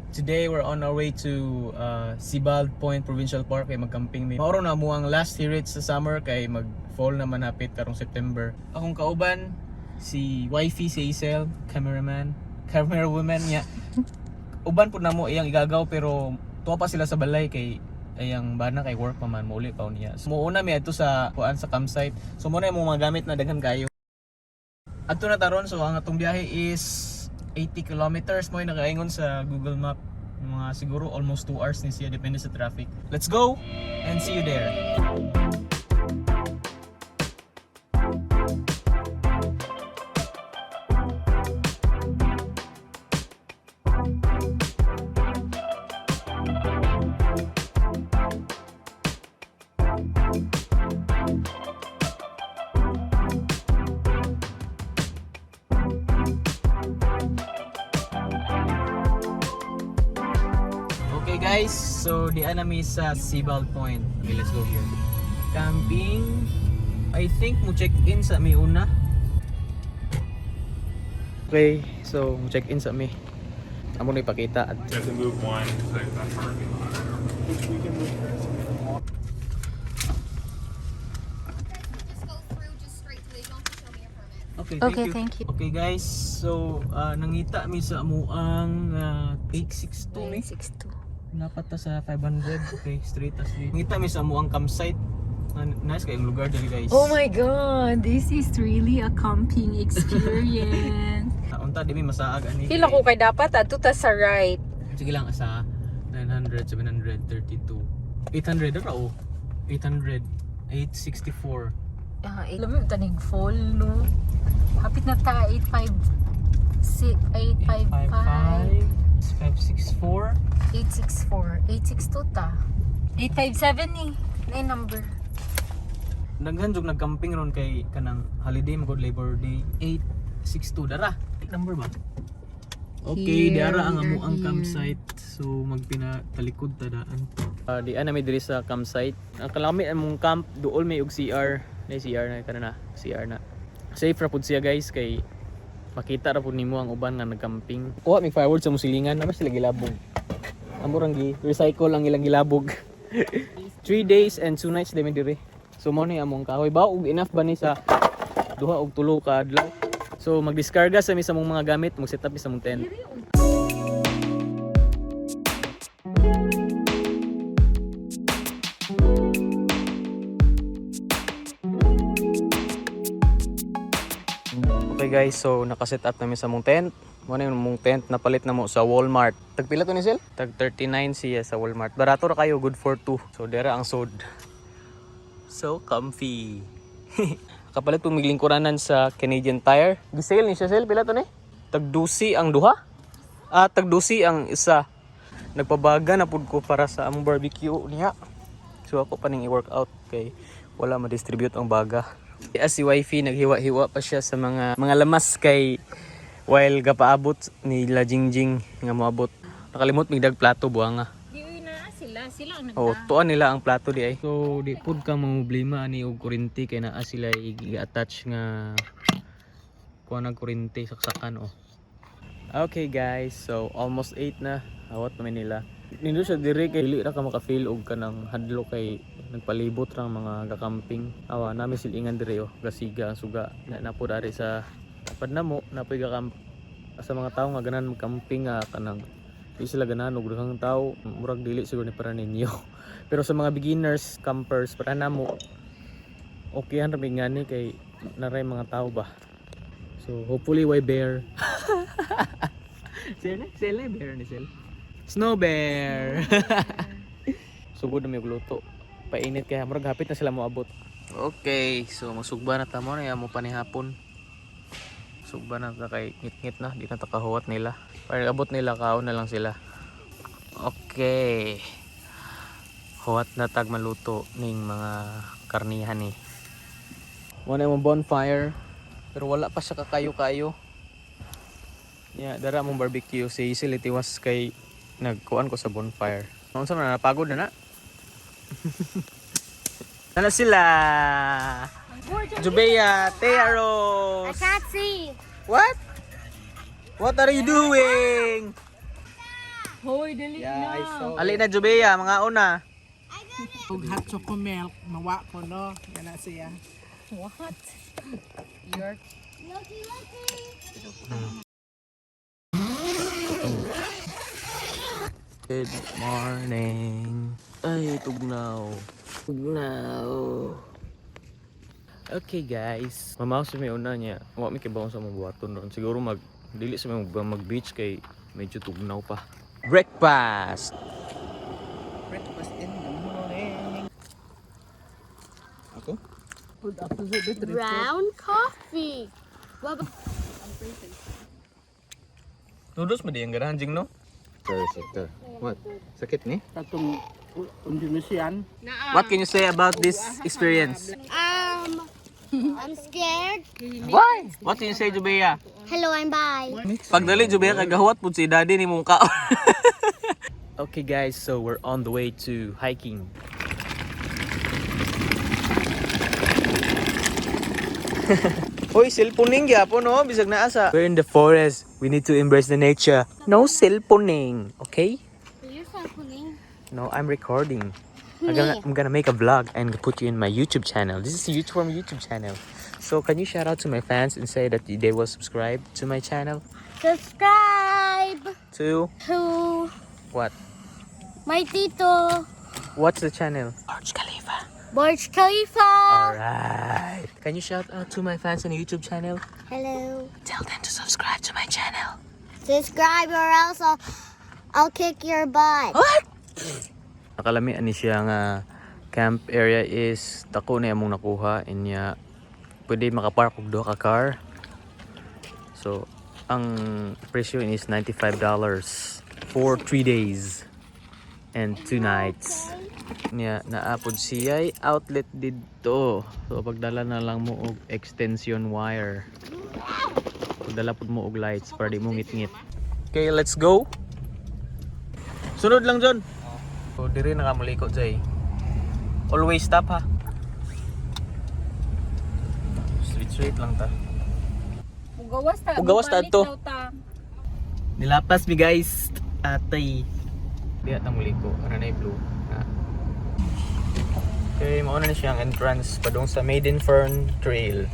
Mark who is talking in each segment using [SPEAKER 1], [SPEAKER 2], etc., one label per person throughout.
[SPEAKER 1] Today we're on our way to Sibbald Point Provincial Park kay magcamping mi. Mao na mo ang last hirit sa summer kay mag-fall na man hapit karong September. Akong kauban si wifey, si Hazel, cameraman, camera woman niya. Uban pud namo iyang igagaw pero tuwa pa sila sa balay kay ayang bana kay work pa man, mauli pa niya. So muuna mi adto sa kuan, sa campsite. So muna yung mga gamit na daghan kayo. Adto na taron, so ang atong biyahe is 80 kilometers mo nakaingon sa Google Map. Mga siguro almost 2 hours ni siya, depende sa traffic. Let's go and see you there. Okay guys, so di na mi sa Sibbald Point. Okay, let's go here. Camping. I think mo check in sa mi una. Okay, so mo check in sa mi. Amo na ipakita at
[SPEAKER 2] You have to move one to that parking lot, which we can move there.
[SPEAKER 3] Just go through just straight to it. You don't have to show me your permit.
[SPEAKER 1] Okay, thank
[SPEAKER 4] Okay,
[SPEAKER 1] you.
[SPEAKER 4] thank you.
[SPEAKER 1] Okay guys, so nangita mi sa amuang 862 mi.
[SPEAKER 4] 962.
[SPEAKER 1] Napat ta sa 500. Okay, straight as di. Nangita mi sa amuang campsite. Nice kayong lugar diri, guys.
[SPEAKER 4] Oh my God, this is really a camping experience.
[SPEAKER 1] Unta di mi masaag ani.
[SPEAKER 4] Feel ako kay dapat adto ta sa right.
[SPEAKER 1] Sige lang, sa 900, 732. 800 ra oh. 800, 864.
[SPEAKER 4] Ah, alam mo taning fall, no. Hapit na ta 856, 855.
[SPEAKER 1] 564.
[SPEAKER 4] 864, 862 ta. 857 ni. Na yung number.
[SPEAKER 1] Daghan jud nagcamping ron kay kanang holiday magod Labor Day. 862 dara. Number ba? Okay,
[SPEAKER 4] Here,
[SPEAKER 1] dara ang
[SPEAKER 4] we are
[SPEAKER 1] amo ang
[SPEAKER 4] here.
[SPEAKER 1] campsite. So magpinatalikod ta daan. Di ana mi diri sa campsite. Ang kalami among camp duol may og CR. Na CR na kana na, CR na. Safe ra pud siya guys kay makita ra pud nimo ang uban nga nagcamping. Kuha mig firewood sa musilingan, naman sila gilabog. Amo rang gi recycle ang ilang gilabog. 3 days and 2 nights demi diri. So mo ni among kahoy ba og enough ba ni sa duha og tulo ka adlaw. So magdiskarga sa mi sa mong mga gamit, mag-set up mi sa mong tent. Okay guys, so nakaset up namin sa mong tent. Mo na yung mong tent, napalit na mo sa Walmart. Tag pila to ni Sel? Tag 39 siya sa Walmart. Barato ra kayo, good for two. So dera ang sod. So comfy. Kapalit po miglingkuranan sa Canadian Tire. Gisale ni siya, Sel, pila to ni? Tag 12 ang duha? Ah, tag 12 ang isa. Nagpabaga na pud ko para sa among barbecue niya. So ako pa ning i-workout kay wala ma-distribute ang baga. As si wifey naghiwa-hiwa pa siya sa mga lamas kay while gapaabot nila Jingjing nga moabot. Nakalimot migdag plato buanga.
[SPEAKER 4] Di na sila, sila ang
[SPEAKER 1] Oh, tuan nila ang plato di ay. So di pud ka problema ani og kuryente kay naa sila i-attach nga kuan ang kuryente saksakan oh. Okay guys, so almost 8 na. Awat naman nila. Nindo siya diri kay dili ra ka maka-feel og kanang hadlok kay nagpalibot ra ang mga gakamping. Awa nami silingan diri oh, gasiga ang suga. Na napod ari sa pad namo napoy gakamp sa mga tao nga ganahan magcamping nga kanang di sila ganahan og daghang tao, murag dili siguro ni para ninyo. Pero sa mga beginners campers para namo, okay han ra ngani kay naray mga tao ba. So hopefully why bear. Sel na, sel na bear ni sel. Snow bear. Sugod na may luto. Painit kaya murag hapit na sila moabot. Okay, so masugba na ta mo na mo panihapon. Sugba na ta kay ngit-ngit na, di na ta kahuwat nila. Pag abot nila kaon na lang sila. Okay. Huwat na tag maluto ning mga karnihan ni. Wala mong bonfire pero wala pa siya kakayo-kayo. Yeah, dara mong barbecue si Hazel itiwas kay nagkuan ko sa bonfire. Unsa man na, napagod na na? Nana sila. Jubea, Thea Rose.
[SPEAKER 3] I can't see.
[SPEAKER 1] What? What are you doing?
[SPEAKER 4] Hoy, dali
[SPEAKER 5] Yeah,
[SPEAKER 4] na.
[SPEAKER 5] I saw.
[SPEAKER 1] Ali na, Jubea, mga una.
[SPEAKER 6] Ug hot choco milk, mawa ko no. Yana siya.
[SPEAKER 4] What? You're
[SPEAKER 3] Looky, looky.
[SPEAKER 1] Good morning. Ay, tugnaw. Tugnaw. Okay guys. Mamaw sa may una niya. Wa mi kibaw sa mong buhaton ron. Siguro mag dili sa may mag beach kay medyo tugnaw pa. Breakfast.
[SPEAKER 5] Breakfast in the morning. Ako?
[SPEAKER 3] Brown coffee.
[SPEAKER 1] Noodles mo di ang ganahan jing no?
[SPEAKER 5] Sector, sector. What? Sakit ni?
[SPEAKER 6] Katong Indonesian.
[SPEAKER 1] What can you say about this experience?
[SPEAKER 3] I'm scared.
[SPEAKER 1] Why? What can you say, Jubea?
[SPEAKER 3] Hello, I'm bye.
[SPEAKER 1] Pagdali, Jubea, kagahuat po si daddy ni mong kaon. Okay guys, so we're on the way to hiking. Hoy, cellphoning gyapon no, bisag naa sa. We're in the forest. We need to embrace the nature. No cellphoning, okay?
[SPEAKER 3] You're cellphoning.
[SPEAKER 1] No, I'm recording. I'm gonna make a vlog and put you in my YouTube channel. This is YouTube from YouTube channel. So can you shout out to my fans and say that they will subscribe to my channel?
[SPEAKER 3] Subscribe
[SPEAKER 1] To
[SPEAKER 3] to
[SPEAKER 1] what?
[SPEAKER 3] my tito,
[SPEAKER 1] What's the channel? Burj Khalifa.
[SPEAKER 3] Burj Khalifa.
[SPEAKER 1] Alright. Can you shout out to my fans on the YouTube channel?
[SPEAKER 3] Hello.
[SPEAKER 1] Tell them to subscribe to my channel.
[SPEAKER 3] Subscribe or else I'll kick your butt.
[SPEAKER 1] Nakalami ani siya nga camp area is dako na among nakuha inya pwede makapark og duha ka car. So ang presyo is $95 for 3 days and 2 nights. Nya naapod siya outlet didto. So pagdala na lang mo og extension wire. Pagdala pud mo og lights para di mo ngit-ngit. Okay, let's go. Sunod lang, John. So, diri na ka muliko, Jay. Always stop, ha? Straight, straight lang ta.
[SPEAKER 4] Ugawas ta.
[SPEAKER 1] Ugawas ta
[SPEAKER 4] Mubalik
[SPEAKER 1] to.
[SPEAKER 4] daw ta.
[SPEAKER 1] Nilapas mi, guys. Atay. Diya ta muliko. Ano na yung blue? Na. Okay, mauna na siyang entrance padung sa Maiden Fern Trail.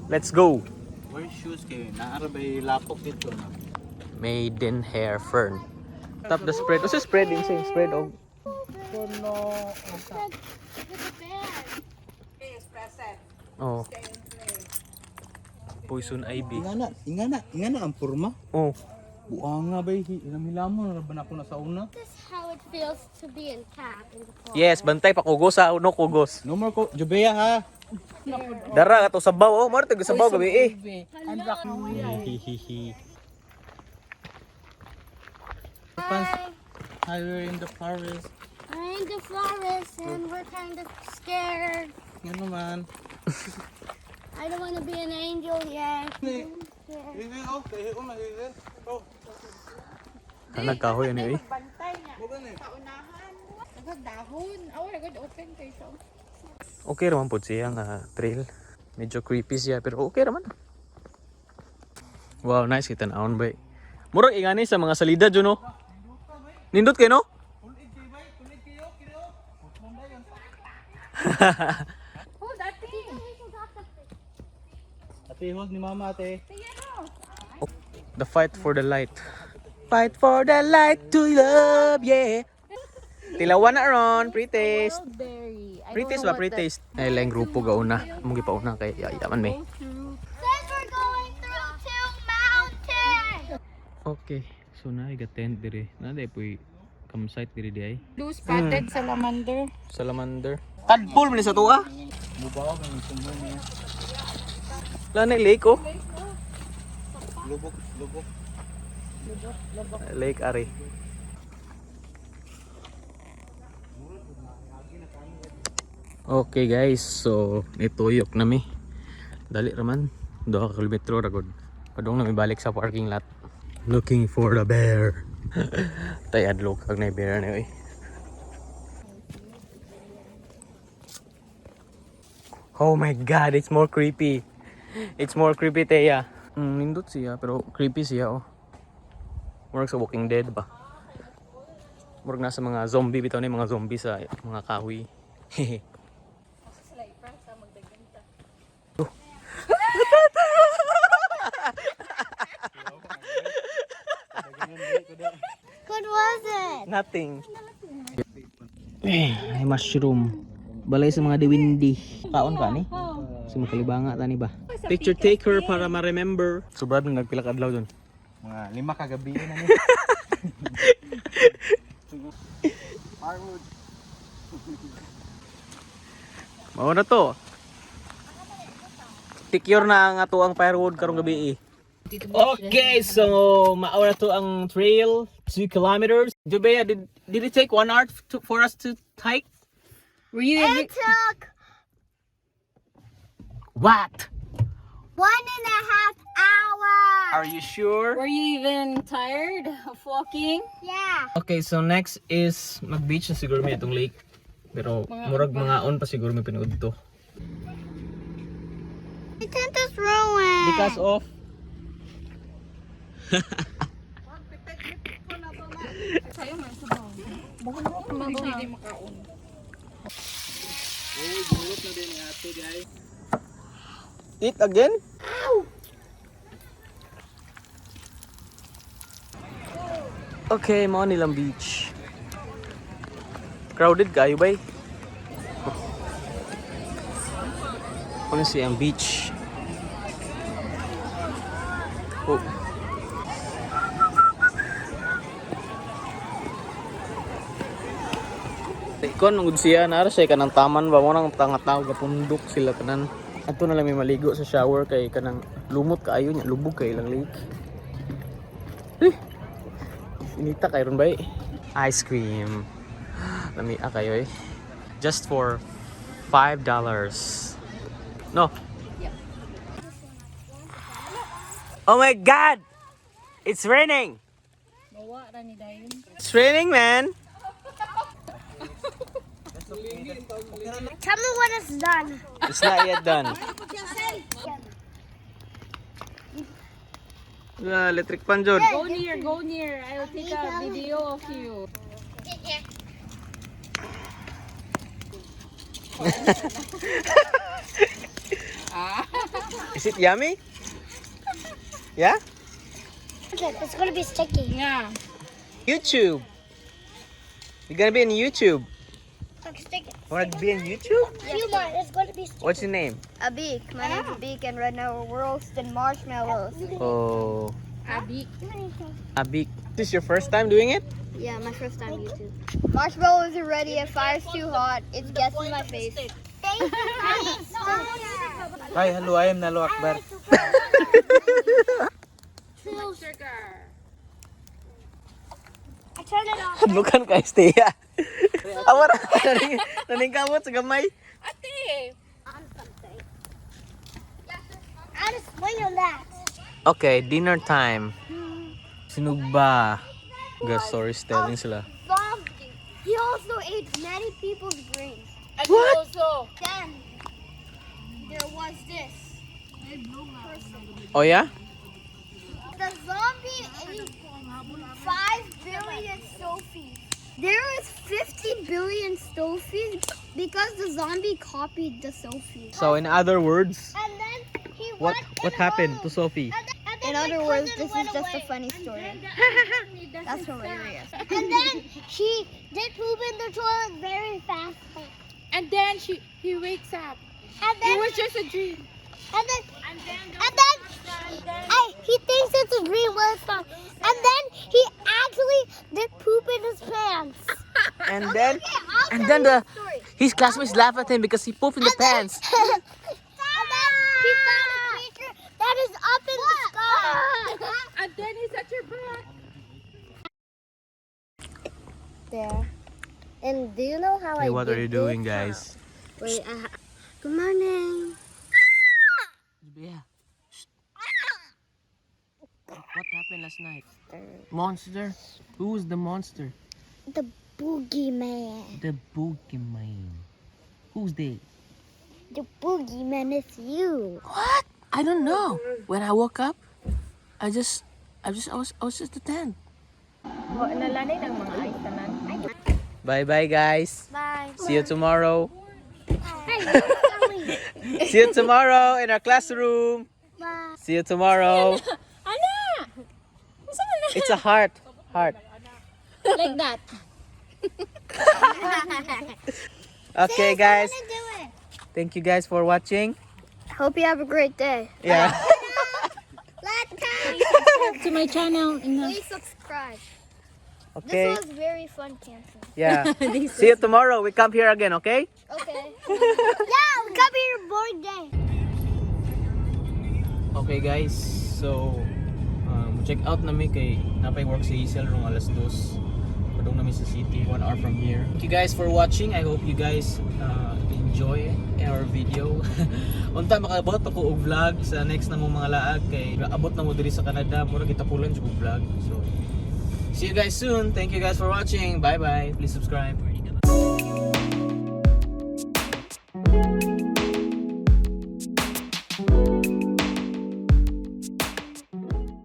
[SPEAKER 1] Let's go!
[SPEAKER 5] Wear shoes kayo. Naarabay lapok dito na.
[SPEAKER 1] Maiden Hair Fern. Top the spread. What's the spread din siya? Spread og Oh. Poison ivy.
[SPEAKER 5] Ingana, ingana, ingana ang forma.
[SPEAKER 1] Oh.
[SPEAKER 5] Buanga bay, hilam-hilamon ra ba na ako na sa una?
[SPEAKER 3] This is how it feels to be in camp in the forest.
[SPEAKER 1] Yes, bantay pa kugos ha, no kugos.
[SPEAKER 5] No more ko, Jubea ha.
[SPEAKER 1] Dara kato sabaw oh, mao ra sabaw gabi eh. Hihihi.
[SPEAKER 5] Hi, we're in the forest.
[SPEAKER 3] We're in the forest and we're kind of scared.
[SPEAKER 5] Nga naman.
[SPEAKER 3] I don't want to be an angel yet.
[SPEAKER 1] Nagkahoy ani eh.
[SPEAKER 4] Dahon. Oh, good open kay siya.
[SPEAKER 1] Okay raman po siya nga trail. Medyo creepy siya pero okay raman. Wow, nice kita naon bay. Murag ingani sa mga salida jud no. Nindot kay no?
[SPEAKER 4] Oh, dati.
[SPEAKER 5] Ate, hold ni mama ate.
[SPEAKER 1] The fight for the light. Fight for the light to love, yeah. Tilawan na ron, pre-taste.
[SPEAKER 4] Berry. I don't
[SPEAKER 1] Pre-taste
[SPEAKER 4] know
[SPEAKER 1] ba,
[SPEAKER 4] what
[SPEAKER 1] pre-taste? Ay, lang grupo gauna. Among gipauna kay yaman may.
[SPEAKER 3] Says we're going through two mountains.
[SPEAKER 1] Okay, so na ga tent dire. Na day poy campsite dire di ay.
[SPEAKER 4] Blue spotted salamander.
[SPEAKER 1] Salamander. Tadpole man ni sa tuwa.
[SPEAKER 5] Mubaw ba ni sumbo niya?
[SPEAKER 1] Wala na lake oh.
[SPEAKER 5] Lubok, lubok.
[SPEAKER 1] Lake Ari. Okay guys, so nituyok na mi. Dali raman, 2 ka kilometro ra gud. Padung na mi balik sa parking lot. Looking for the bear. Tay adlok kag na bear na oy. Oh my God, it's more creepy. It's more creepy, Teya. Nindot siya, pero creepy siya, oh. Murag sa Walking Dead ba? Murag nasa mga zombie bitaw ni mga zombie sa mga kahoy.
[SPEAKER 4] Sila i-prank sa magdaganta.
[SPEAKER 3] What was it?
[SPEAKER 1] Nothing. Eh, ay mushroom. Balay sa mga diwindi. Kaon ka ni? Sa mga kalibanga tani ba? Picture taker para ma-remember. So Brad, nagpila ka adlaw dun.
[SPEAKER 5] Mga 5 ka gabi na ni.
[SPEAKER 1] Mao na to. Secure na ang ato ang firewood karong gabi eh. Okay, so mao na to ang trail, 2 kilometers. Jubea, did it take 1 hour for us to hike?
[SPEAKER 4] Were you
[SPEAKER 3] It took
[SPEAKER 1] What?
[SPEAKER 3] 1.5 hours.
[SPEAKER 1] Are you sure?
[SPEAKER 4] Were you even tired of walking?
[SPEAKER 3] Yeah.
[SPEAKER 1] Okay, so next is mag-beach na siguro may itong lake. Pero murag mga on pa siguro may pinuod to.
[SPEAKER 3] My tent is ruined.
[SPEAKER 1] Because of Eat again? Okay, mao nilang beach. Crowded kayo bay. Ano siya ang beach? Oh. Ikon nungod siya nara siya kanang taman ba mo nang tanga-tao gapundok sila tanan. Ato na lang may maligo sa shower kay kanang lumot kaayo niya, lubog kay ilang lake. Eh. Inita kay ron bay. Ice cream. Lami ah, kayo eh. Just for $5. No. Oh my God! It's raining!
[SPEAKER 4] Mawa ra ni dayon.
[SPEAKER 1] It's raining, man!
[SPEAKER 3] Tell me when it's done.
[SPEAKER 1] It's not yet done. Yeah, electric pan, Jod.
[SPEAKER 4] Go near, go near. I'll take a video of you.
[SPEAKER 1] Is it yummy? Yeah?
[SPEAKER 3] It's gonna be sticky.
[SPEAKER 4] Yeah.
[SPEAKER 1] YouTube. You're gonna be on YouTube.
[SPEAKER 3] Stick it.
[SPEAKER 1] Wanna be on YouTube?
[SPEAKER 3] Humor, it's gonna be sticky.
[SPEAKER 1] What's your name?
[SPEAKER 3] Abik. My name's Abik, and right now we're roasting marshmallows.
[SPEAKER 1] Oh,
[SPEAKER 4] Abi.
[SPEAKER 1] Abik. This is your first time doing it?
[SPEAKER 3] Yeah, my first time YouTube. Marshmallows are ready. If fire's too hot, it gets in my face.
[SPEAKER 5] Ay, hello, I am Nalo Akbar.
[SPEAKER 3] I turned it off.
[SPEAKER 1] Hadlukan ka, Estea. Awara, naningkamot sa gamay.
[SPEAKER 4] Ate!
[SPEAKER 3] On something. I just swing on that.
[SPEAKER 1] Okay, dinner time. Sinugba. Guys, stories telling sila.
[SPEAKER 3] Zombie. He also ate many people's brains.
[SPEAKER 4] And what? Also,
[SPEAKER 3] Then there was this person.
[SPEAKER 1] Oh yeah?
[SPEAKER 3] The zombie ate 5 billion Sophies. There is 50 billion Sophies because the zombie copied the Sophies.
[SPEAKER 1] So in other words,
[SPEAKER 3] And then he
[SPEAKER 1] what happened to Sophie?
[SPEAKER 3] In other words, this is just a funny story. That's hilarious. And then she did poop in the toilet very fast.
[SPEAKER 4] And then she he wakes up.
[SPEAKER 3] And then
[SPEAKER 4] It was just a dream.
[SPEAKER 3] And then he thinks it's a dream, but it's not. And then he actually did poop in his pants.
[SPEAKER 1] And then
[SPEAKER 3] Okay, I'll
[SPEAKER 1] and
[SPEAKER 3] tell
[SPEAKER 1] then
[SPEAKER 3] you
[SPEAKER 1] the
[SPEAKER 3] the story.
[SPEAKER 1] his classmates laugh at him because he pooped in the pants.
[SPEAKER 3] And then he found a creature that is up in the sky.
[SPEAKER 4] And then he's at your back.
[SPEAKER 3] There. And do you know how
[SPEAKER 1] Hey,
[SPEAKER 3] I
[SPEAKER 1] what
[SPEAKER 3] did
[SPEAKER 1] are you doing,
[SPEAKER 3] this?
[SPEAKER 1] guys?
[SPEAKER 3] Wait, good morning.
[SPEAKER 1] Yeah. What happened last night? Monster? Who's the monster?
[SPEAKER 3] The boogeyman.
[SPEAKER 1] The boogeyman. Who's they?
[SPEAKER 3] The boogeyman is you.
[SPEAKER 1] What? I don't know. When I woke up, I just, I was just a tent.
[SPEAKER 4] Nalanay ng mga ice tanan.
[SPEAKER 1] Bye bye, guys.
[SPEAKER 3] Bye.
[SPEAKER 1] See you tomorrow.
[SPEAKER 3] Hey, you
[SPEAKER 1] See you tomorrow in our classroom.
[SPEAKER 3] Bye.
[SPEAKER 1] See you tomorrow.
[SPEAKER 4] Ala!
[SPEAKER 1] It's a heart. Heart.
[SPEAKER 4] Like that.
[SPEAKER 1] Okay, guys.
[SPEAKER 3] Do it.
[SPEAKER 1] Thank you guys for watching.
[SPEAKER 3] Hope you have a great day.
[SPEAKER 1] Yeah.
[SPEAKER 3] Let's come.
[SPEAKER 4] To my channel.
[SPEAKER 3] Please subscribe.
[SPEAKER 1] Okay.
[SPEAKER 3] This was very fun camping.
[SPEAKER 1] Yeah. See you tomorrow. We come here again, okay?
[SPEAKER 3] Okay. Yeah, we come here boring day.
[SPEAKER 1] Okay guys, so check out na mi kay napay work si Hazel rong alas 2. Padung nami sa city, 1 hour from here. Thank you guys for watching. I hope you guys enjoy our video. Unta makaabot ako og vlog sa next na mong mga laag kay abot na mo diri sa Canada, mura gitapulan jud og vlog. So see you guys soon. Thank you guys for watching. Bye bye. Please subscribe.